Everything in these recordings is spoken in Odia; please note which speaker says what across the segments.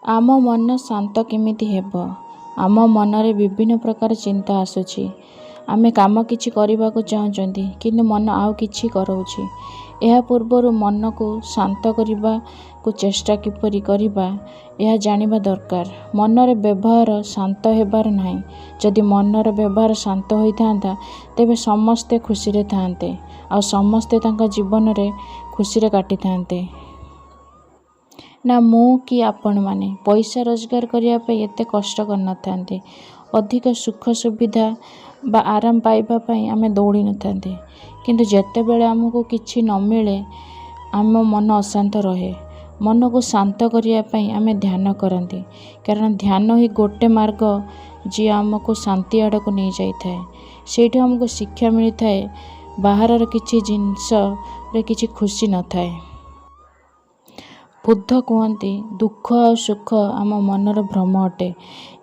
Speaker 1: ଆମ ମନ ଶାନ୍ତ କେମିତି ହେବ? ଆମ ମନରେ ବିଭିନ୍ନ ପ୍ରକାର ଚିନ୍ତା ଆସୁଛି। ଆମେ କାମ କିଛି କରିବାକୁ ଚାହୁଁଛନ୍ତି, କିନ୍ତୁ ମନ ଆଉ କିଛି କରାଉଛି। ଏହା ପୂର୍ବରୁ ମନକୁ ଶାନ୍ତ କରିବାକୁ ଚେଷ୍ଟା କିପରି କରିବା, ଏହା ଜାଣିବା ଦରକାର। ମନର ବ୍ୟବହାର ଶାନ୍ତ ହେବାର ନାହିଁ। ଯଦି ମନର ବ୍ୟବହାର ଶାନ୍ତ ହୋଇଥାନ୍ତା, ତେବେ ସମସ୍ତେ ଖୁସିରେ ଥାଆନ୍ତେ ଆଉ ସମସ୍ତେ ତାଙ୍କ ଜୀବନରେ ଖୁସିରେ କାଟିଥାନ୍ତେ। ନା ମୁଁ କି ଆପଣମାନେ ପଇସା ରୋଜଗାର କରିବା ପାଇଁ ଏତେ କଷ୍ଟ କରିନଥାନ୍ତେ। ଅଧିକ ସୁଖ ସୁବିଧା ବା ଆରାମ ପାଇବା ପାଇଁ ଆମେ ଦୌଡ଼ି ନଥାନ୍ତେ। କିନ୍ତୁ ଯେତେବେଳେ ଆମକୁ କିଛି ନ ମିଳେ, ଆମ ମନ ଅଶାନ୍ତ ରହେ। ମନକୁ ଶାନ୍ତ କରିବା ପାଇଁ ଆମେ ଧ୍ୟାନ କରନ୍ତି, କାରଣ ଧ୍ୟାନ ହିଁ ଗୋଟେ ମାର୍ଗ ଯିଏ ଆମକୁ ଶାନ୍ତି ଆଡ଼କୁ ନେଇଯାଇଥାଏ। ସେଇଠୁ ଆମକୁ ଶିକ୍ଷା ମିଳିଥାଏ, ବାହାରର କିଛି ଜିନିଷରେ କିଛି ଖୁସି ନଥାଏ। ବୁଦ୍ଧ କୁହନ୍ତି, ଦୁଃଖ ଆଉ ସୁଖ ଆମ ମନର ଭ୍ରମ ଅଟେ।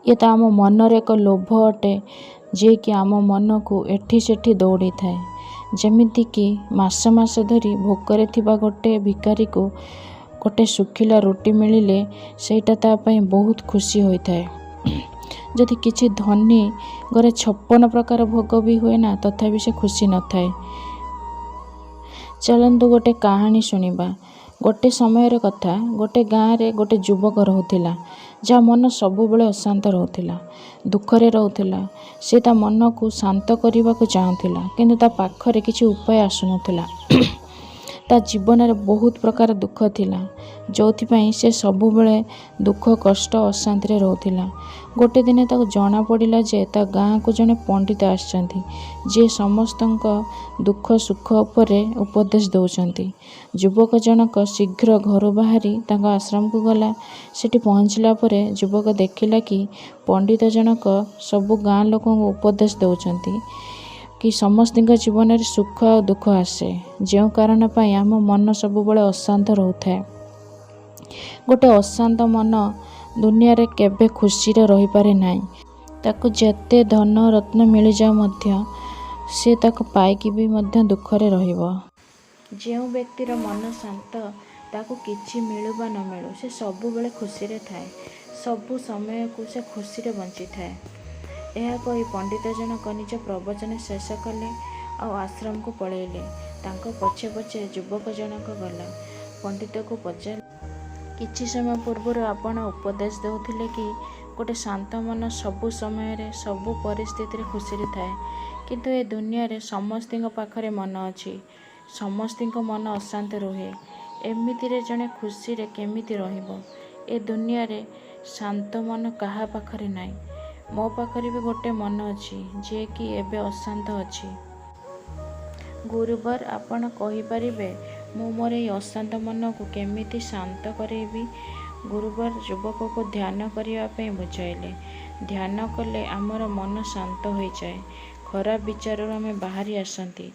Speaker 1: ଇଏ ତ ଆମ ମନର ଏକ ଲୋଭ ଅଟେ, ଯିଏକି ଆମ ମନକୁ ଏଠି ସେଠି ଦୌଡ଼ିଥାଏ। ଯେମିତିକି ମାସ ମାସ ଧରି ଭୋକରେ ଥିବା ଗୋଟେ ଭିକାରୀକୁ ଗୋଟେ ଶୁଖିଲା ରୁଟି ମିଳିଲେ ସେଇଟା ତା ପାଇଁ ବହୁତ ଖୁସି ହୋଇଥାଏ। ଯଦି କିଛି ଧନୀ ଘରେ 56 ପ୍ରକାର ଭୋଗ ବି ହୁଏ ନା, ତଥାପି ସେ ଖୁସି ନଥାଏ। ଚାଲନ୍ତୁ ଗୋଟେ କାହାଣୀ ଶୁଣିବା। ଗୋଟେ ସମୟର କଥା, ଗୋଟେ ଗାଁରେ ଗୋଟେ ଯୁବକ ରହୁଥିଲା, ଯାହା ମନ ସବୁବେଳେ ଅଶାନ୍ତ ରହୁଥିଲା, ଦୁଃଖରେ ରହୁଥିଲା। ସେ ତା ମନକୁ ଶାନ୍ତ କରିବାକୁ ଚାହୁଁଥିଲା, କିନ୍ତୁ ତା ପାଖରେ କିଛି ଉପାୟ ଆସୁନଥିଲା। ତା ଜୀବନରେ ବହୁତ ପ୍ରକାର ଦୁଃଖ ଥିଲା, ଯେଉଁଥିପାଇଁ ସେ ସବୁବେଳେ ଦୁଃଖ, କଷ୍ଟ, ଅଶାନ୍ତିରେ ରହୁଥିଲା। ଗୋଟେ ଦିନ ତାକୁ ଜଣାପଡ଼ିଲା ଯେ ତା ଗାଁକୁ ଜଣେ ପଣ୍ଡିତ ଆସିଛନ୍ତି, ଯିଏ ସମସ୍ତଙ୍କ ଦୁଃଖ ସୁଖ ଉପରେ ଉପଦେଶ ଦେଉଛନ୍ତି। ଯୁବକ ଜଣକ ଶୀଘ୍ର ଘରୁ ବାହାରି ତାଙ୍କ ଆଶ୍ରମକୁ ଗଲା। ସେଠି ପହଞ୍ଚିଲା ପରେ ଯୁବକ ଦେଖିଲା କି ପଣ୍ଡିତ ଜଣକ ସବୁ ଗାଁ ଲୋକଙ୍କୁ ଉପଦେଶ ଦେଉଛନ୍ତି କି ସମସ୍ତଙ୍କ ଜୀବନରେ ସୁଖ ଆଉ ଦୁଃଖ ଆସେ, ଯେଉଁ କାରଣ ପାଇଁ ଆମ ମନ ସବୁବେଳେ ଅଶାନ୍ତ ରହୁଥାଏ। ଗୋଟେ ଅଶାନ୍ତ ମନ ଦୁନିଆରେ କେବେ ଖୁସିରେ ରହିପାରେ ନାହିଁ। ତାକୁ ଯେତେ ଧନ ରତ୍ନ ମିଳିଯାଉ ମଧ୍ୟ, ସେ ତାକୁ ପାଇକି ବି ମଧ୍ୟ ଦୁଃଖରେ ରହିବ। ଯେଉଁ ବ୍ୟକ୍ତିର ମନ ଶାନ୍ତ, ତାକୁ କିଛି ମିଳୁ ବା ନ ମିଳୁ, ସେ ସବୁବେଳେ ଖୁସିରେ ଥାଏ। ସବୁ ସମୟକୁ ସେ ଖୁସିରେ ବଞ୍ଚିଥାଏ। ଏହା କହି ପଣ୍ଡିତ ଜଣକ ନିଜ ପ୍ରବଚନ ଶେଷ କଲେ ଆଉ ଆଶ୍ରମକୁ ପଳେଇଲେ। ତାଙ୍କ ପଛେ ପଛେ ଯୁବକ ଜଣକ ଗଲା। ପଣ୍ଡିତକୁ ପଚାରିଲା, କିଛି ସମୟ ପୂର୍ବରୁ ଆପଣ ଉପଦେଶ ଦେଉଥିଲେ କି ଗୋଟେ ଶାନ୍ତ ମନ ସବୁ ସମୟରେ, ସବୁ ପରିସ୍ଥିତିରେ ଖୁସିରେ ଥାଏ। କିନ୍ତୁ ଏ ଦୁନିଆରେ ସମସ୍ତଙ୍କ ପାଖରେ ମନ ଅଛି। ସମସ୍ତଙ୍କ ମନ ଅଶାନ୍ତ ରୁହେ। ଏମିତିରେ ଜଣେ ଖୁସିରେ କେମିତି ରହିବ? ଏ ଦୁନିଆରେ ଶାନ୍ତ ମନ କାହା ପାଖରେ ନାହିଁ। ମୋ ପାଖରେ ବି ଗୋଟେ ମନ ଅଛି, ଯିଏକି ଏବେ ଅଶାନ୍ତ ଅଛି। ଗୁରୁବର, ଆପଣ କହିପାରିବେ ମୁଁ ମୋର ଏଇ ଅଶାନ୍ତ ମନକୁ କେମିତି ଶାନ୍ତ କରେଇବି? ଗୁରୁବର ଯୁବକକୁ ଧ୍ୟାନ କରିବା ପାଇଁ ବୁଝାଇଲେ। ଧ୍ୟାନ କଲେ ଆମର ମନ ଶାନ୍ତ ହୋଇଯାଏ। ଖରାପ ବିଚାରରୁ ଆମେ ବାହାରି ଆସନ୍ତି।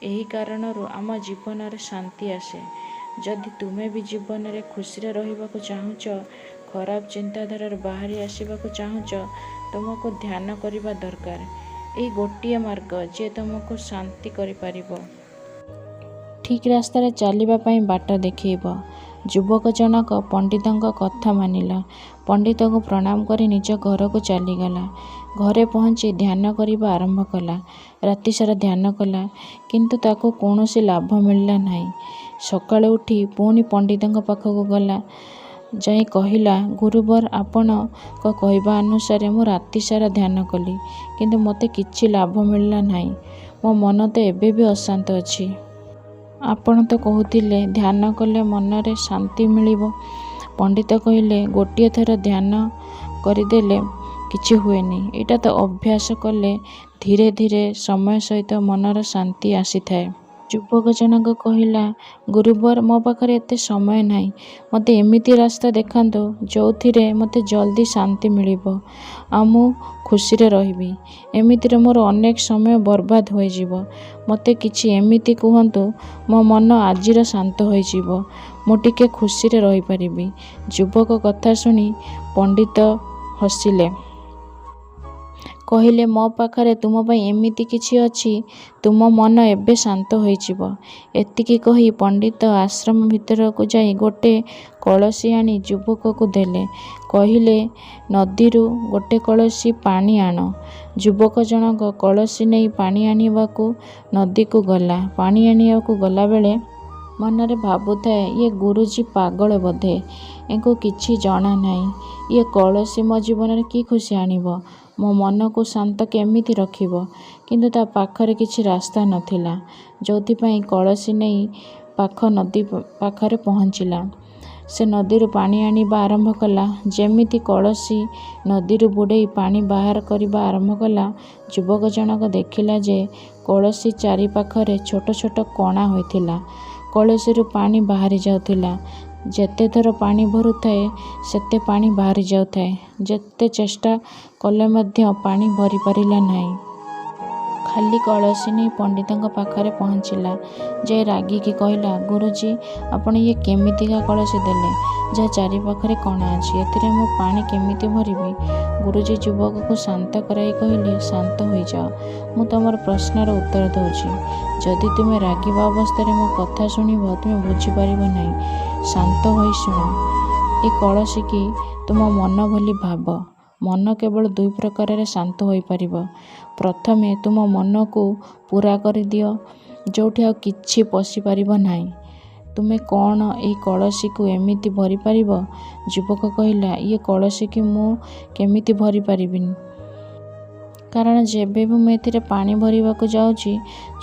Speaker 1: ଏହି କାରଣରୁ ଆମ ଜୀବନରେ ଶାନ୍ତି ଆସେ। ଯଦି ତୁମେ ବି ଜୀବନରେ ଖୁସିରେ ରହିବାକୁ ଚାହୁଁଛ, ଖରାପ ଚିନ୍ତାଧାରାରୁ ବାହାରି ଆସିବାକୁ ଚାହୁଁଛ, ତୁମକୁ ଧ୍ୟାନ କରିବା ଦରକାର। ଏହି ଗୋଟିଏ ମାର୍ଗ ଯିଏ ତୁମକୁ ଶାନ୍ତି କରିପାରିବ। ଠିକ୍ ରାସ୍ତାରେ ଚାଲିବା ପାଇଁ ବାଟ ଦେଖେଇବ। ଯୁବକ ଜଣକ ପଣ୍ଡିତଙ୍କ କଥା ମାନିଲା। ପଣ୍ଡିତଙ୍କୁ ପ୍ରଣାମ କରି ନିଜ ଘରକୁ ଚାଲିଗଲା। ଘରେ ପହଞ୍ଚି ଧ୍ୟାନ କରିବା ଆରମ୍ଭ କଲା। ରାତିସାରା ଧ୍ୟାନ କଲା, କିନ୍ତୁ ତାକୁ କୌଣସି ଲାଭ ମିଳିଲା ନାହିଁ। ସକାଳୁ ଉଠି ପୁଣି ପଣ୍ଡିତଙ୍କ ପାଖକୁ ଗଲା। ଯାଇ କହିଲା, ଗୁରୁବର, ଆପଣଙ୍କ କହିବା ଅନୁସାରେ ମୁଁ ରାତିସାରା ଧ୍ୟାନ କଲି, କିନ୍ତୁ ମୋତେ କିଛି ଲାଭ ମିଳିଲା ନାହିଁ। ମୋ ମନ ତ ଏବେ ବି ଅଶାନ୍ତ ଅଛି। ଆପଣ ତ କହୁଥିଲେ ଧ୍ୟାନ କଲେ ମନରେ ଶାନ୍ତି ମିଳିବ। ପଣ୍ଡିତ କହିଲେ, ଗୋଟିଏ ଥର ଧ୍ୟାନ କରିଦେଲେ କିଛି ହୁଏନି। ଏଇଟା ତ ଅଭ୍ୟାସ କଲେ ଧୀରେ ଧୀରେ ସମୟ ସହିତ ମନର ଶାନ୍ତି ଆସିଥାଏ। ଯୁବକ ଜଣକ କହିଲା, ଗୁରୁବର, ମୋ ପାଖରେ ଏତେ ସମୟ ନାହିଁ। ମୋତେ ଏମିତି ରାସ୍ତା ଦେଖାନ୍ତୁ ଯେଉଁଥିରେ ମୋତେ ଜଲ୍ଦି ଶାନ୍ତି ମିଳିବ ଆଉ ମୁଁ ଖୁସିରେ ରହିବି। ଏମିତିରେ ମୋର ଅନେକ ସମୟ ବର୍ବାଦ ହୋଇଯିବ। ମୋତେ କିଛି ଏମିତି କୁହନ୍ତୁ, ମୋ ମନ ଆଜିର ଶାନ୍ତ ହୋଇଯିବ, ମୁଁ ଟିକେ ଖୁସିରେ ରହିପାରିବି। ଯୁବକ କଥା ଶୁଣି ପଣ୍ଡିତ ହସିଲେ। କହିଲେ, ମୋ ପାଖରେ ତୁମ ପାଇଁ ଏମିତି କିଛି ଅଛି, ତୁମ ମନ ଏବେ ଶାନ୍ତ ହୋଇଯିବ। ଏତିକି କହି ପଣ୍ଡିତ ଆଶ୍ରମ ଭିତରକୁ ଯାଇ ଗୋଟେ କଳସୀ ଆଣି ଯୁବକକୁ ଦେଲେ। କହିଲେ, ନଦୀରୁ ଗୋଟେ କଳସୀ ପାଣି ଆଣ। ଯୁବକ ଜଣକ କଳସୀ ନେଇ ପାଣି ଆଣିବାକୁ ନଦୀକୁ ଗଲା। ପାଣି ଆଣିବାକୁ ଗଲାବେଳେ ମନରେ ଭାବୁଥାଏ, ଇଏ ଗୁରୁଜୀ ପାଗଳ ବୋଧେ, ଏଙ୍କୁ କିଛି ଜଣା ନାହିଁ। ଇଏ କଳସୀ ମୋ ଜୀବନରେ କି ଖୁସି ଆଣିବ? ମୋ ମନକୁ ଶାନ୍ତ କେମିତି ରଖିବ? କିନ୍ତୁ ତା ପାଖରେ କିଛି ରାସ୍ତା ନଥିଲା, ଯେଉଁଥିପାଇଁ କଳସୀ ନେଇ ପାଖ ନଦୀ ପାଖରେ ପହଞ୍ଚିଲା। ସେ ନଦୀରୁ ପାଣି ଆଣିବା ଆରମ୍ଭ କଲା। ଯେମିତି କଳସୀ ନଦୀରୁ ବୁଡ଼େଇ ପାଣି ବାହାର କରିବା ଆରମ୍ଭ କଲା, ଯୁବକ ଜଣକ ଦେଖିଲା ଯେ କଳସୀ ଚାରିପାଖରେ ଛୋଟ ଛୋଟ କଣା ହୋଇଥିଲା। କଳସୀରୁ ପାଣି ବାହାରି ଯାଉଥିଲା। ଯେତେଥର ପାଣି ଭରୁଥାଏ, ସେତେ ପାଣି ବାହାରି ଯାଉଥାଏ। ଯେତେ ଚେଷ୍ଟା କଲେ ମଧ୍ୟ ପାଣି ଭରିପାରିଲା ନାହିଁ। ଖାଲି କଳସୀ ନେଇ ପଣ୍ଡିତଙ୍କ ପାଖରେ ପହଞ୍ଚିଲା। ଯାଇ ରାଗିକି କହିଲା, ଗୁରୁଜୀ, ଆପଣ ଇଏ କେମିତିକା କଳସୀ ଦେଲେ, ଯାହା ଚାରିପାଖରେ କଣା ଅଛି? ଏଥିରେ ମୁଁ ପାଣି କେମିତି ଭରିବି? ଗୁରୁଜୀ ଯୁବକକୁ ଶାନ୍ତ କରାଇ କହିଲେ, ଶାନ୍ତ ହୋଇଯାଅ, ମୁଁ ତୁମର ପ୍ରଶ୍ନର ଉତ୍ତର ଦେଉଛି। ଯଦି ତୁମେ ରାଗିବା ଅବସ୍ଥାରେ ମୋ କଥା ଶୁଣିବ, ତୁମେ ବୁଝିପାରିବ ନାହିଁ। ଶାନ୍ତ ହୋଇ ଶୁଣ। ଏ କଳସୀକି ତୁମ ମନ ବୋଲି ଭାବ। ମନ କେବଳ ଦୁଇ ପ୍ରକାରରେ ଶାନ୍ତ ହୋଇପାରିବ। ପ୍ରଥମେ ତୁମ ମନକୁ ପୂରା କରିଦିଅ, ଯେଉଁଠି ଆଉ କିଛି ପଶିପାରିବ ନାହିଁ। ତୁମେ କ'ଣ ଏଇ କଳସୀକୁ ଏମିତି ଭରିପାରିବ? ଯୁବକ କହିଲା, ଇଏ କଳସୀକି ମୁଁ କେମିତି ଭରିପାରିବିନି? କାରଣ ଯେବେ ବି ମୁଁ ଏଥିରେ ପାଣି ଭରିବାକୁ ଯାଉଛି,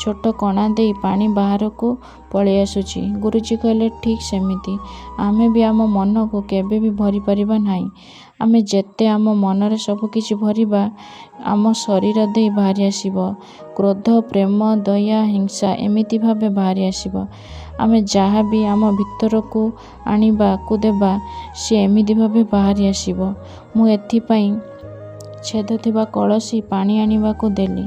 Speaker 1: ଛୋଟ କଣା ଦେଇ ପାଣି ବାହାରକୁ ପଳେଇ ଆସୁଛି। ଗୁରୁଜୀ କହିଲେ, ଠିକ୍ ସେମିତି ଆମେ ବି ଆମ ମନକୁ କେବେ ବି ଭରିପାରିବା ନାହିଁ। ଆମେ ଯେତେ ଆମ ମନରେ ସବୁକିଛି ଭରିବା, ଆମ ଶରୀର ଦେଇ ବାହାରି ଆସିବ। କ୍ରୋଧ, ପ୍ରେମ, ଦୟା, ହିଂସା ଏମିତି ଭାବେ ବାହାରି ଆସିବ। ଆମେ ଯାହା ବି ଆମ ଭିତରକୁ ଆଣିବାକୁ ଦେବା, ସିଏ ଏମିତି ଭାବେ ବାହାରି ଆସିବ। ମୁଁ ଏଥିପାଇଁ ଛେଦ ଥିବା କଳସୀ ପାଣି ଆଣିବାକୁ ଦେଲି।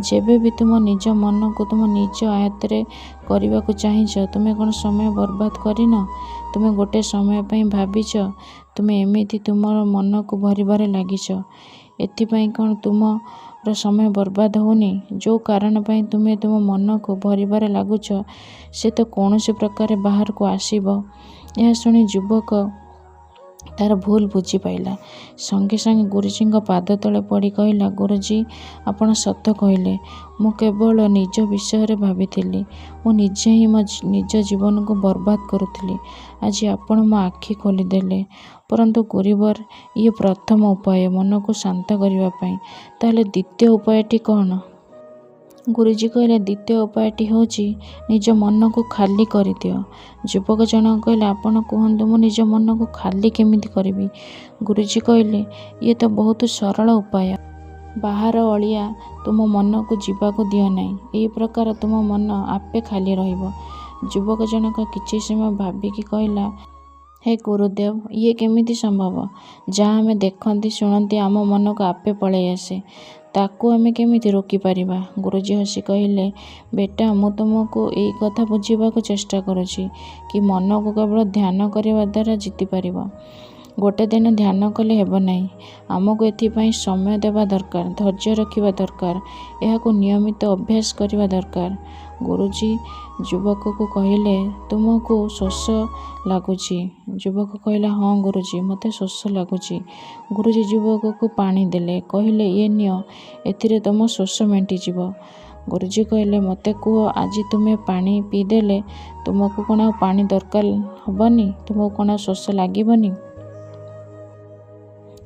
Speaker 1: ଯେବେ ବି ତୁମ ନିଜ ମନକୁ ତୁମ ନିଜ ଆୟତ୍ତରେ କରିବାକୁ ଚାହିଁଛ, ତୁମେ କ'ଣ ସମୟ ବର୍ବାଦ କରିନ? ତୁମେ ଗୋଟେ ସମୟ ପାଇଁ ଭାବିଛ, ତୁମେ ଏମିତି ତୁମର ମନକୁ ଭରିବାରେ ଲାଗିଛ। ଏଥିପାଇଁ କ'ଣ ତୁମର ସମୟ ବର୍ବାଦ ହେଉନି? ଯେଉଁ କାରଣ ପାଇଁ ତୁମେ ତୁମ ମନକୁ ଭରିବାରେ ଲାଗୁଛ, ସେ ତ କୌଣସି ପ୍ରକାରେ ବାହାରକୁ ଆସିବ। ଏହା ଶୁଣି ଯୁବକ ତାର ଭୁଲ ବୁଝିପାରିଲା। ସଙ୍ଗେ ସଙ୍ଗେ ଗୁରୁଜୀଙ୍କ ପାଦ ତଳେ ପଡ଼ି କହିଲା, ଗୁରୁଜୀ, ଆପଣ ସତ କହିଲେ। ମୁଁ କେବଳ ନିଜ ବିଷୟରେ ଭାବିଥିଲି। ମୁଁ ନିଜେ ହିଁ ମୋ ନିଜ ଜୀବନକୁ ବର୍ବାଦ କରୁଥିଲି। ଆଜି ଆପଣ ମୋ ଆଖି ଖୋଲିଦେଲେ। ପରନ୍ତୁ ଗୁରୁବର, ଇଏ ପ୍ରଥମ ଉପାୟ ମନକୁ ଶାନ୍ତ କରିବା ପାଇଁ। ତାହେଲେ ଦ୍ୱିତୀୟ ଉପାୟଟି କ'ଣ? ଗୁରୁଜୀ କହିଲେ, ଦ୍ୱିତୀୟ ଉପାୟଟି ହେଉଛି ନିଜ ମନକୁ ଖାଲି କରିଦିଅ। ଯୁବକ ଜଣକ କହିଲେ, ଆପଣ କୁହନ୍ତୁ, ମୁଁ ନିଜ ମନକୁ ଖାଲି କେମିତି କରିବି? ଗୁରୁଜୀ କହିଲେ, ଇଏ ତ ବହୁତ ସରଳ ଉପାୟ। ବାହାର ଅଳିଆ ତୁମ ମନକୁ ଯିବାକୁ ଦିଅ ନାହିଁ। ଏହି ପ୍ରକାର ତୁମ ମନ ଆପେ ଖାଲି ରହିବ। ଯୁବକ ଜଣକ କିଛି ସମୟ ଭାବିକି କହିଲା, ହେ ଗୁରୁଦେବ, ଇଏ କେମିତି ସମ୍ଭବ? ଯାହା ଆମେ ଦେଖନ୍ତି ଶୁଣନ୍ତି ଆମ ମନକୁ ଆପେ ପଳେଇ ଆସେ, ତାକୁ ଆମେ କେମିତି ରୋକିପାରିବା? ଗୁରୁଜୀ ହସି କହିଲେ, ବେଟା, ମୁଁ ତୁମକୁ ଏଇ କଥା ବୁଝିବାକୁ ଚେଷ୍ଟା କରୁଛି କି ମନକୁ କେବଳ ଧ୍ୟାନ କରିବା ଦ୍ୱାରା ଜିତିପାରିବ। ଗୋଟେ ଦିନ ଧ୍ୟାନ କଲେ ହେବ ନାହିଁ। ଆମକୁ ଏଥିପାଇଁ ସମୟ ଦେବା ଦରକାର, ଧୈର୍ଯ୍ୟ ରଖିବା ଦରକାର, ଏହାକୁ ନିୟମିତ ଅଭ୍ୟାସ କରିବା ଦରକାର। ଗୁରୁଜୀ ଯୁବକକୁ କହିଲେ, ତୁମକୁ ଶୋଷ ଲାଗୁଛି? ଯୁବକ କହିଲା, ହଁ ଗୁରୁଜୀ, ମୋତେ ଶୋଷ ଲାଗୁଛି। ଗୁରୁଜୀ ଯୁବକକୁ ପାଣି ଦେଲେ। କହିଲେ, ଇଏ ନିଅ, ଏଥିରେ ତୁମ ଶୋଷ ମେଣ୍ଟିଯିବ। ଗୁରୁଜୀ କହିଲେ, ମୋତେ କୁହ, ଆଜି ତୁମେ ପାଣି ପିଇଦେଲେ ତୁମକୁ କ'ଣ ଆଉ ପାଣି ଦରକାର ହେବନି? ତୁମକୁ କ'ଣ ଆଉ ଶୋଷ ଲାଗିବନି?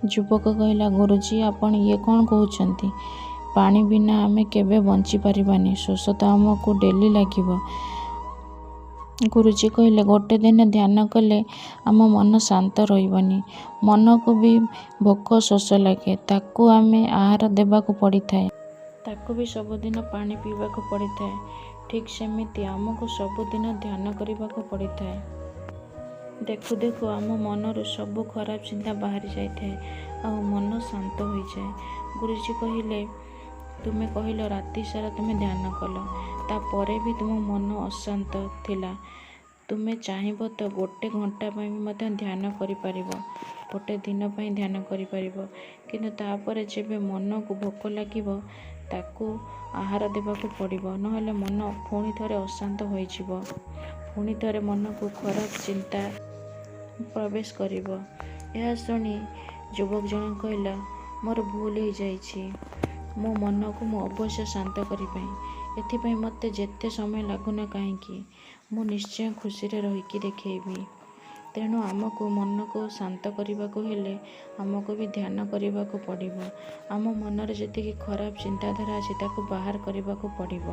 Speaker 1: ଯୁବକ କହିଲା, ଗୁରୁଜୀ, ଆପଣ ଇଏ କ'ଣ କହୁଛନ୍ତି? ପାଣି ବିନା ଆମେ କେବେ ବଞ୍ଚିପାରିବାନି। ଶୋଷ ତ ଆମକୁ ଡେଲି ଲାଗିବ। ଗୁରୁଜୀ କହିଲେ, ଗୋଟେ ଦିନ ଧ୍ୟାନ କଲେ ଆମ ମନ ଶାନ୍ତ ରହିବନି। ମନକୁ ବି ଭୋକ ଶୋଷ ଲାଗେ, ତାକୁ ଆମେ ଆହାର ଦେବାକୁ ପଡ଼ିଥାଏ, ତାକୁ ବି ସବୁଦିନ ପାଣି ପିଇବାକୁ ପଡ଼ିଥାଏ। ଠିକ୍ ସେମିତି ଆମକୁ ସବୁଦିନ ଧ୍ୟାନ କରିବାକୁ ପଡ଼ିଥାଏ। ଦେଖୁ ଦେଖୁ ଆମ ମନରୁ ସବୁ ଖରାପ ଚିନ୍ତା ବାହାରି ଯାଇଥାଏ ଆଉ ମନ ଶାନ୍ତ ହୋଇଯାଏ। ଗୁରୁଜୀ କହିଲେ, ତୁମେ କହିଲ ରାତି ସାରା ତୁମେ ଧ୍ୟାନ କଲ, ତାପରେ ବି ତୁମ ମନ ଅଶାନ୍ତ ଥିଲା। ତୁମେ ଚାହିଁବ ତ ଗୋଟେ ଘଣ୍ଟା ପାଇଁ ବି ମଧ୍ୟ ଧ୍ୟାନ କରିପାରିବ। ଗୋଟେ ଦିନ ପାଇଁ ଧ୍ୟାନ କରିପାରିବ, କିନ୍ତୁ ତା'ପରେ ଯେବେ ମନକୁ ଭୋକ ଲାଗିବ ତାକୁ ଆହାର ଦେବାକୁ ପଡ଼ିବ, ନହେଲେ ମନ ପୁଣି ଥରେ ଅଶାନ୍ତ ହୋଇଯିବ। ପୁଣି ଥରେ ମନକୁ ଖରାପ ଚିନ୍ତା ପ୍ରବେଶ କରିବ। ଏହା ଶୁଣି ଯୁବକ ଜଣକ କହିଲା, ମୋର ଭୁଲ ହେଇଯାଇଛି। ମୋ ମନକୁ ମୁଁ ଅବଶ୍ୟ ଶାନ୍ତ କରିପାଇଁ, ଏଥିପାଇଁ ମୋତେ ଯେତେ ସମୟ ଲାଗୁନା କାହିଁକି, ମୁଁ ନିଶ୍ଚୟ ଖୁସିରେ ରହିକି ଦେଖେଇବି। ତେଣୁ ଆମକୁ ମନକୁ ଶାନ୍ତ କରିବାକୁ ହେଲେ ଆମକୁ ବି ଧ୍ୟାନ କରିବାକୁ ପଡ଼ିବ। ଆମ ମନରେ ଯେତିକି ଖରାପ ଚିନ୍ତାଧାରା ଅଛି ତାକୁ ବାହାର କରିବାକୁ ପଡ଼ିବ।